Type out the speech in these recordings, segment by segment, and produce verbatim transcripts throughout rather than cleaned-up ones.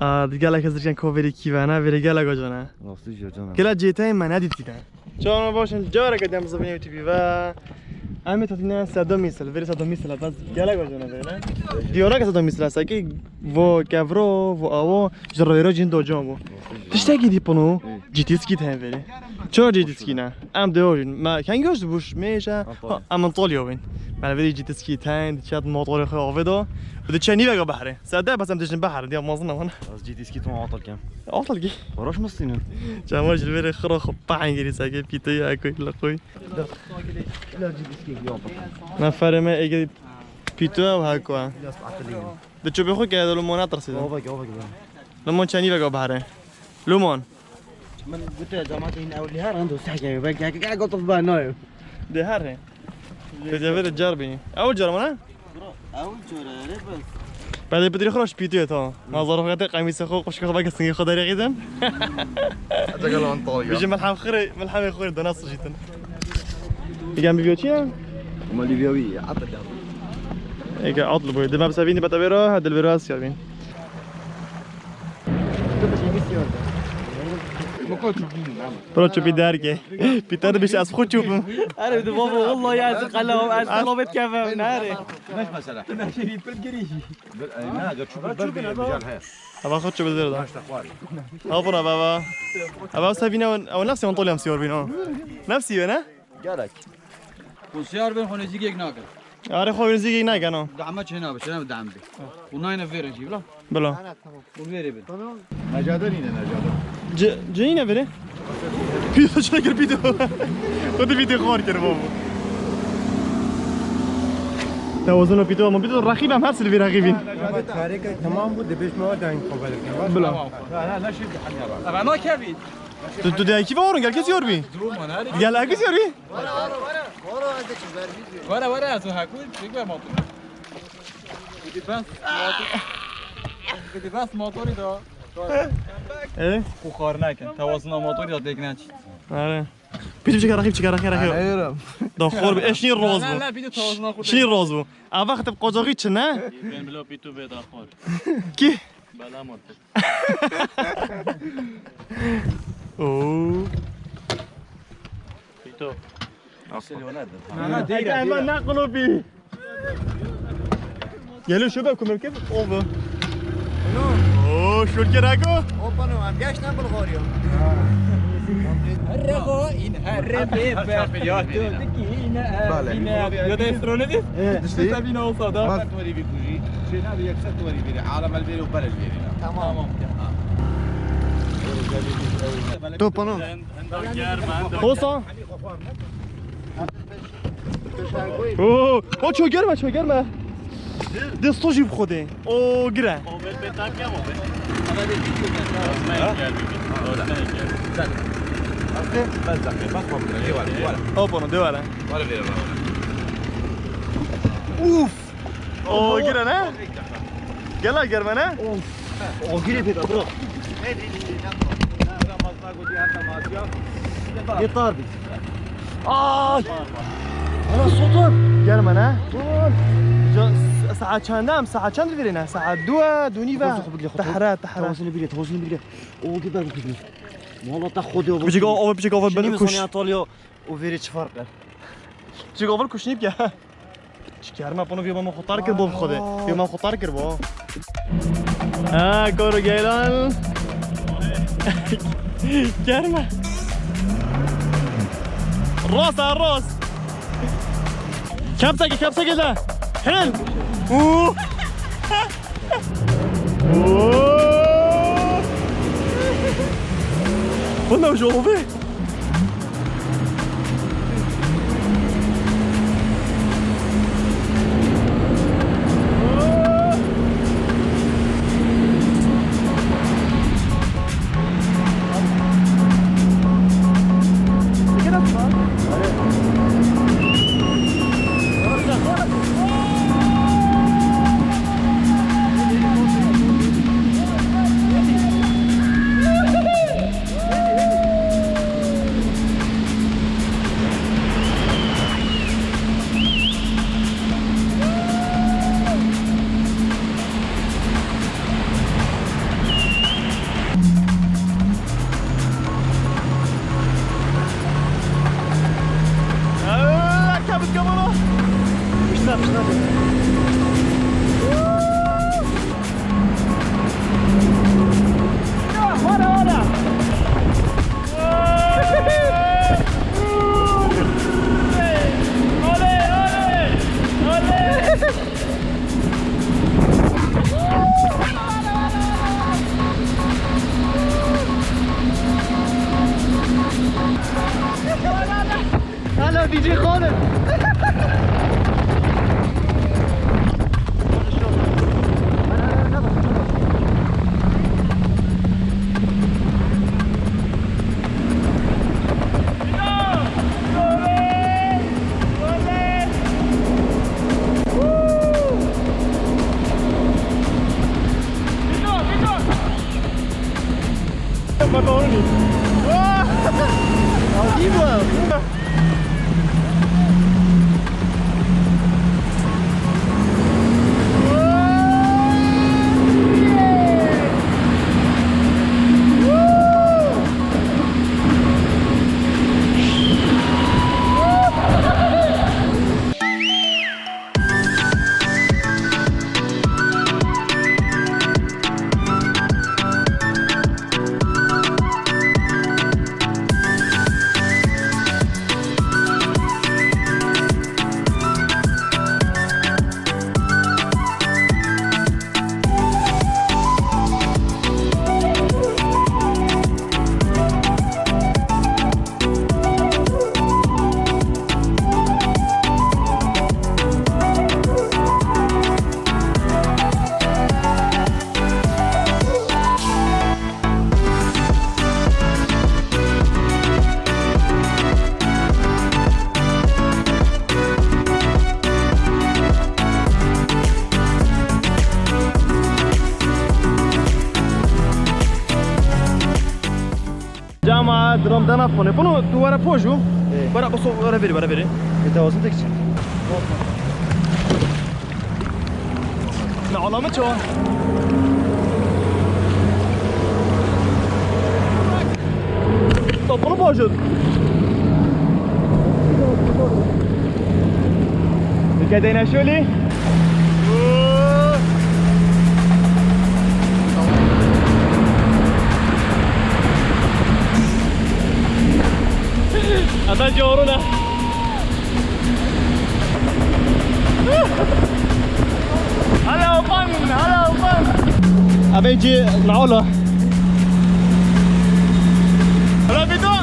Aa, di gelek ez diken ko verê kî ve ne, verê gelek ocan e. Rastî jî ocan e. Gela cêteyên me nedîtîne. Çawa me baş in, careke dem zivînê T V ve. Em ê tatîne Sedo Mîsil, verê Sedo Mîsil, bes gelek ocan e verê ne. Diyareke Sedo Mîsil, sekî vo kevro, vo awo, ji rêro cîn docan bû. Tiştekî dî pino, cîtîskî tên verê. Çawa cîtîskî ne? Em dê hojin. Me kengî hoj bûş, mêşe. Antalya. Ha, em Antalya bin. Me verê cîtîskî tên, diçet motorê xwe avê do. Bi diçe nîvega behrê. Sede bes em dijin behrê, diya mazin aman. Ez cîtîskî ton atal kem. Atal ki? Baroş mistînin. Çama ji verê xira xwe pehengirî seke pîteyî ekoy li qoy. Neferê me ege pîto ew heko e. Di çopê xwe ke de li mona tirsî. Ova ki, ova ki. Li mon çenî vega behrê. Li mon. Min gote cemaatê hîn ew lê her hendo sehkê. Belki heke gotof ba nayê. Dê her he. Te cevê de car bînî. Ew car mı ne? Ew car e, bes. Pedê pitirî xiraş pîtê ta. Ma zarf gete qemîsê xo, quşka xo belki singê xo derê xîzin. Hadi gel lan tal ya. Biji melhem xire, melhem xire dana sıcıtın. Gel bir çi ya? Ama Libya bir ya, atla gel. Ege atlı bu. Dime bir sevini bete vera, ha dil vera asya bin. Bro, çöpü derke. Bir tane bir şey, az koç çöpüm. Are, bir de baba, vallahi ya, ez qala, ez qala bet kefem, nare. Neş mesela. Neşeri pil girişi. Bir, e, ne, çöpü ber bir güzel he. Hava koç çöpü zerda. Başta var. Ha, buna baba. Hava sevine, o nefsi Antalya mı siyor bin o? Nefsi ne? Gerek. Kusyar ben xonecik yek nakin. Are xo zîgî nageno. Dama çêna be, çêna be dam be. Bu nayne vere jî, bila. Bila. Bu vere be. Necadan yine necadan. Ce, ce yine vere? Pîto çile kir pîto. O da pîto xor kir bu. Te o zano pîto ama pîto rakibe hem her sili vere rakibin. Ama tarika tamam bu, de beş mava da aynı kafalar. Bila. Ha, ha, ne şey bir hal ya. Ama ne kevin? Tu, tu de iki var, gel kes yor bi. Durum var, hadi. Gel kes yor bi. Were, were, were. Were, were, ez û hekû, çêk be motor. Gidi bes motor. Gidi bes motorî da. E? Xwe xwar nekin. Tewazina motorî da têk neç. Are. Pîtû çika raxî, çika raxî, raxî. Aneyrim. Da xor bi. E, şîn roz bu. La, la, pîtû tewazina xwe. Şîn roz bu. A vaxt bi qocaxî çi ne? Ben bilo pîtû bê da xor. Ki? Bela motor. Oo. Pîto. Nasıl yönedir? Hemen ne kılıbı? Geliyor şu be, kumel kep, o bu. Oo, şurke rago. Opa, no, am geç ne Bulgarya. Herrego in herre be ya, ya da estrone de. İşte. Tabii ne olsa da. Bak. Tori bir kuji. Şey ne bir yaksa tori bir. Alem el veri, o para veri. Tamam. Topano. Hosa. Oo, o çok germe, çok germe. Desto jî bi xwedê. O gire. Hop onu, de were. Uf. O gire ne? Gela germe ne? Of. O gire pêda, bro. Yeter bir. Ay! Ana sotur. Germe ne? Dur. Saat çend em? Saat çend verine? Saat dua, duni ve. Tahra, tahra. Tavasını bile, tavasını bile. O gider bu kızım. Valla ta xode o. Biçik o, biçik o, ben kuş. Antalya. O veri çi fark var? Çik o kuşnî bike. Çi germe, pano vê mama xwe tar kir bo bi xwe de. Vê mama xwe tar kir bo. Ha, koro geylan. Germe. Rast ha, rast. Kepseke, kepseke de. Hel. Uuu. Uuu. Bu ne hoca oldu? Dram dana fone. Bunu tu were poju. Ê. Were, bu so-, were veri, were veri. Ê, te wazin tek çi? Ne alamet o? Topunu poju. Dikkat edin şöyle. Ata coruna. Hala upan, hala upan. Abi ci naola. Hala bir dur.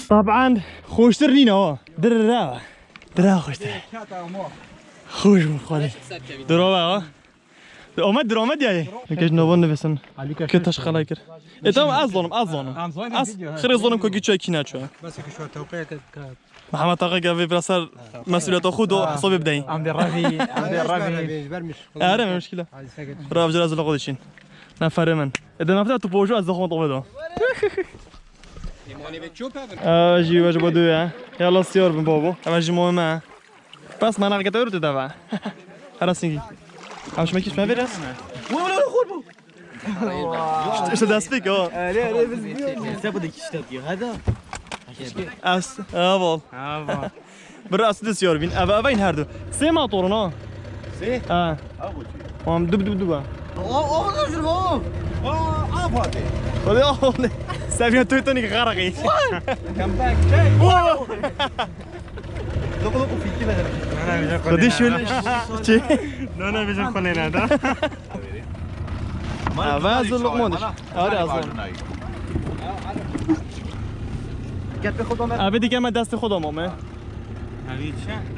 Taban, xweştir nîne ha. Dirra. Dirra xweştir. Xweş bû xwedê. Dirava ha. Ome, dirame diye. Keş novan nivîsin. Ke taş xalay kir. E, tamam, ez zonim, ez zonim. Ez xirê zonim ku çi kî naço. Bes ki şu tewqiyeke ka. Mehmet Ağa gavê biraz ser mesuliyeta xwe do hesabê bideyî. Em de ravi, em de ravi. Ere, me muşkile. Rav jira zilo xwe diçin. Neferê min. E, de nafta tu pojo ez xwe do. Aa, jî we ji bo dû ye. Yalla siyar bin babo. Eve ji moyê me. Bas mana gete uru tu dava. Hara singi. Am şme kiş me veres. Wala wala xol bu. İşte dest pek o. Öyle öyle biz diyor. Sen bu da kişi diyor. Hadi. As. Avol. Avol. Bir asli siyar bin. Eve eve in her du. Sê motorun ha. Sê? Ha. Avol. Tamam, dub dub dub. O o da jür o. Aa, avade. O da avol. Seviye Titanik garagi. Come back. Wow. Look, look, fifty. Hadi şöyle şey. No, no, bizim konu ne da? Ha, ben hazırlık mı olmuş? Hadi hazır. Abi dikeme destê xwe da mame.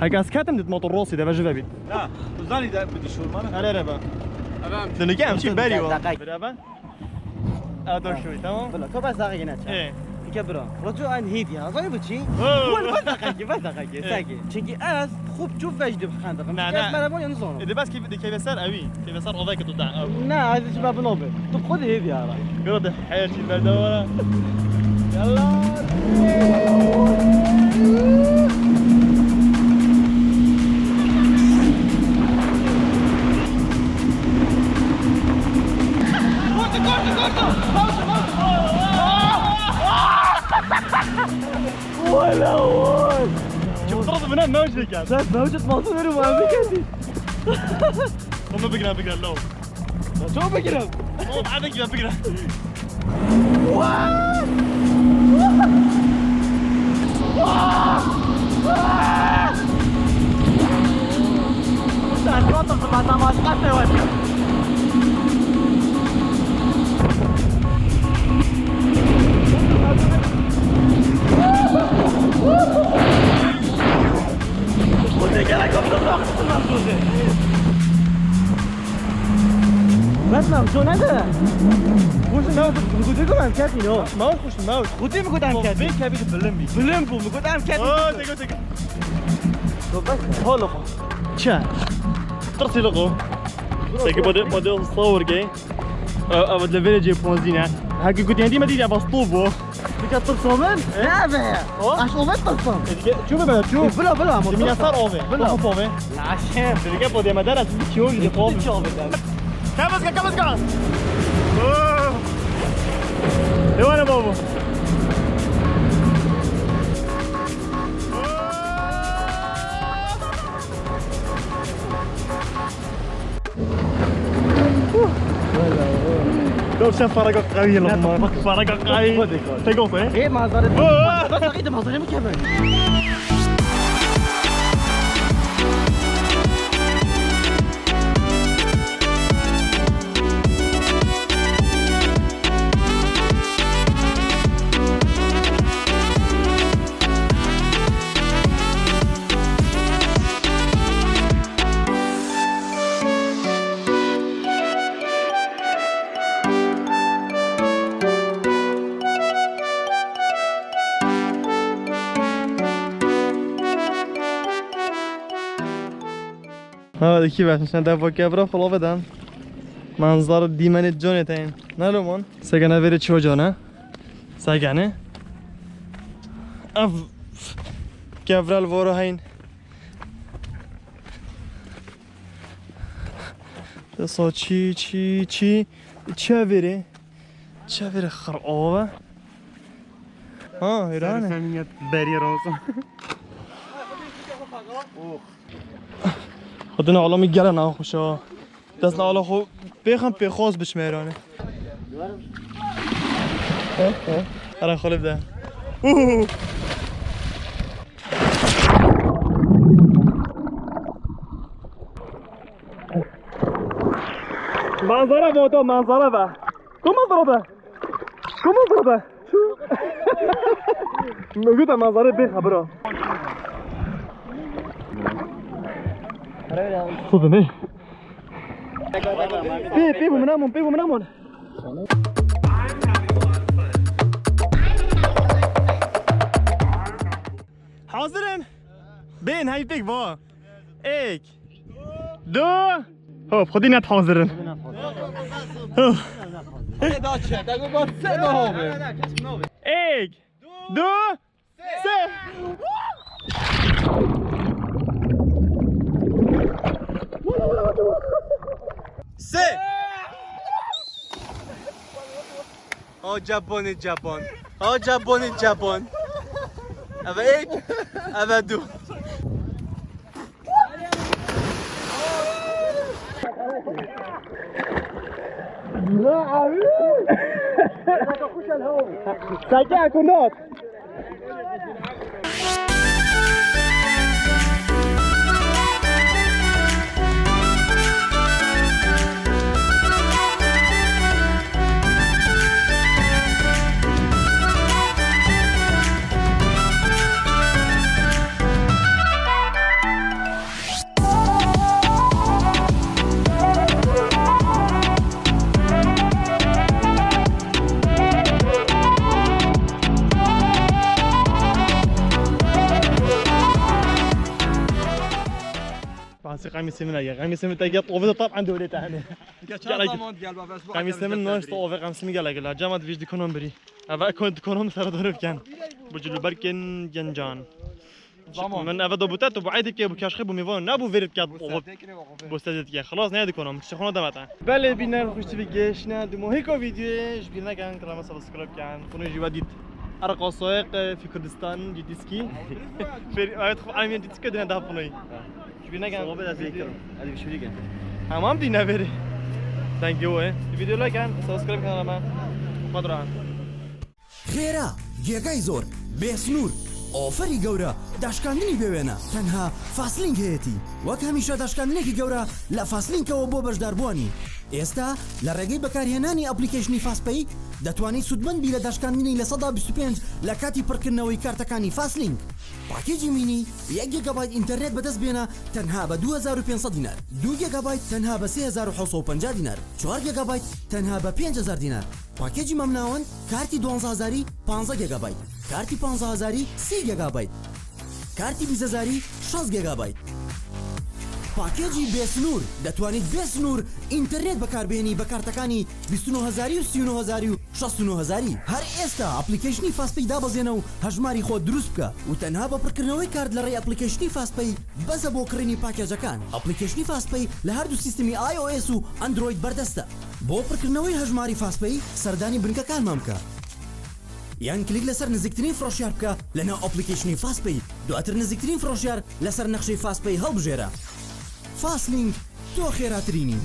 Hek ez ketim dit motor rosî de ve ji ve bît. Ha, tu zanî de bi dişûr mane. Hele hele be. Dinike em çî berî wa. Beraber. Ew doşûyî, tamam. Bila, to bes daqîqe neçe. Ê. Dike bira. Roco an hêdî ya. Zanî bu çî? Wal bes daqîqe, bes daqîqe. Seki. Çünkü ez xub çû vej dib xendiqim. Ne, ne. Ez merhaba yanî zonim. Ê, de bes ki dikeve ser ewî. Keve ser ove ki tu da ew. Ne, ez çi be binobe. Tu xud hêdî ya. Gero de her çî berdewara. Yalla. Wala wal. Çi bi tarafı bine mewc diken. Sen mewcut masum verim abi kendi. Onu bigre bigre lo. Ya çok bigre. Oğlum hadi gel bigre. Bes lan, tu ne de? Xuşt, me xuşt, mi gote ku em ketî, no. Me xuşt, me xuşt. Xutî mi gote em ketî? Vê kevî de bilim bî. Bilim bû, mi gote em ketî. Oo, teke, teke. To bes. Ho, loqo. Çe? Tirsi, loqo. Seki bode, bode sawir gey. Ev, ev li vê cê ponzî ne. Heke gotî hendî me dît ev stop bû. Dike tirsa min? He? Ne ev e? O? Aş ove tirsa. E dike, çû bibe, çû. E, bila, bila, ama. Dimîne tirsa. Sar ove. Bila. Top ove. Laşe. Dike podê me dera, çi çi ove de top. Çi ove de. Kebizka, kebizka. Oo. Devam et baba. Dov sen faraga qawî ye, lan. Faraga qawî. Te gof e? Ê, mazare. Bas, bas, bas, mazare mi keve? Ha, dikî ver. Şuna dev kevra xulave dan. Manzara dîmenê conê teyin. Ne lo man? Segene vêrê çi ho cane? Segene. Ev kevra li vora heyn. Desa çi, çi, çi, çi vêrê? Çi vêrê xir ava? Ha, hêrane. Serfemiyet beriye razı. Xwedina alamî gele naxweş a. Dest li ala xwe pêxin pêxwas biçme hêrane. He, he. Eren xwe lê bide. Uhu. Manzara ve oto, manzara ve. Ku manzara ve? Ku manzara ve? Şu. Gota manzara bê xebira. Xwedinê. Pê, pê bû min amon, pê bû min amon. Hazir in? Bên, hey pêk va. Êk. Du. Hop, xwedî net hazir in. Hop. Ê, da çe, da got se da hove. Êk. Du. Sê. Sê. O cabanê caban. O cabanê caban. Eve êk. Eve du. Seke kunot. Bahsi qemîsê min e. Qemîsê min te get, ove de tab endê ode te hene. Geçen zaman gel bak, Facebook. Qemîsê min naş to ove, qemîsê min gelek la. Cema divij dikonon birî. Eve kon dikonon sera dore biken. Bu cilûberkên gencan. Zaman. Min eve do bûte, tu bu eydê ke bu keşxê bu mêvan, ne bu verip kat. Bu oğul. Serdekine bak, oğul. Bu serdekine. Xelas, ne dikonom, kişi xona demete. Belê bîner xuştivî geşne, di mohîko videoyê ji bîr nekin, kanala subscribe ken. Bunu jî we dît. Erqa Soyeq, e, fi Kurdistan, ciddiski. Fer-, evet, xu, aymen ciddiski dine daha bunu. Ji bîr nekin. Sohbet ez ê kirim. Hadi bir şey dikin. Tamam, dîne veri. Thank you, e. Video like ken, subscribe kanala me. Xwe diran. خێرا، جێگای زۆر، بێسنوور، ئۆفەری گەورە، داشکاندنی بێوێنە، تەنها فاسلینک هەیەتی. وەک هەمیشە داشکاندنێکی گەورە لە فاسلینکەوە بۆ بەشداربووانی. ئێستا لە ڕێگەی بەکارهێنانی ئەپلیکەیشنی فاسپەی دەتوانیت سوودمەند بی لە داشکاندنی لە سەدا بیست و پێنج لە کاتی پڕکردنەوەی کارتەکانی فاسلینک. پاکێجی مینی یەک گیگابایت ئینتەرنێت بەدەست بێنە تەنها بە دوو هەزار و پێنج سەد دینار، دوو گیگابایت تەنها بە سێ هەزار و حەوت سەد و پەنجا دینار، چوار گیگابایت تەنها بە پێنج هەزار دینار. پاکێجی مەمناوەند کارتی دوانزە هەزاری پانزە گیگابایت، کارتی پانزە هەزاری سی گیگابایت، کارتی بیست هەزاری شەست گیگابایت. پاکێجی بێسنوور، دەتوانیت بێسنوور ئینتەرنێت بەکاربێنی بە کارتەکانی بیست و نۆ هەزاری و سی و نۆ هەزاری و شەست و نۆ هەزاری. هەر ئێستا ئەپلیکەیشنی فاسپەی دابەزێنە و هەژماری خۆت دروست بکە و تەنها بە پڕکردنەوەی کارت لە ڕێی ئەپلیکەیشنی فاسپەی بەسە بۆ کڕینی پاکێجەکان. ئەپلیکەیشنی فاسپەی لە هەردوو سیستمی iOS و Android بەردەستە. بۆ پڕکردنەوەی هەژماری فاسپەی سەردانی بنکەکانمان بکە. یان کلیک لەسەر نزیکترین فرۆشیار بکە لەناو ئەپلیکەیشنی فاسپەی. دواتر نزیکترین فرۆشیار لەسەر نەخشەی فاسپەی هەڵبژێرە. فاسلینک، تۆ خێراترینی.